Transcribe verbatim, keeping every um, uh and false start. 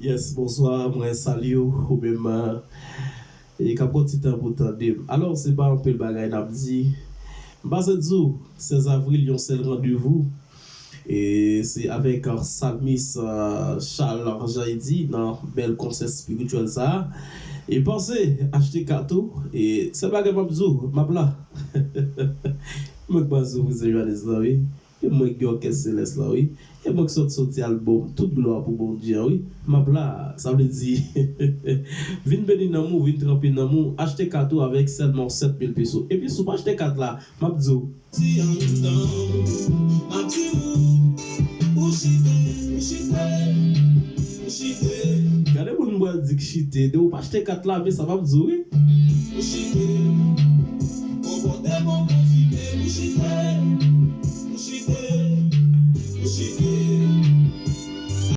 Yes, bonswa, mwen salye w, ou menm, e k ap pran ti tan pou tande m. Alò, se pa anpil bagay n ap di. M pase di w, sèz avril, yon sèl randevou. E se avèk, uh, salmis, uh, Charles Jean Eddy nan bèl konsè espirityèl sa a. E panse achte kat ou, e sèl bagay m ap di w, m ap la. Mwen k pase w, se Johannes la, wi. E mwen k gen òkès selès la, wi. E mwen k sot soti albòm Tout glwa pou Bondye an, wi. M ap la, sa vle di, vin beni nanm ou, vin tranpe nanm ou, achte kat ou avèk sèlman sèt mil peso. Epi si w pa achte kat la, m ap di w. Si anndan, m ap di w, ou chite, ou chite, ou chite. Gade moun m pral di k chite, de ou pa achte kat la, men sa m ap di w, wi. Ou chite, konpòte bon konfime, ou chite, ou chite, ou chite.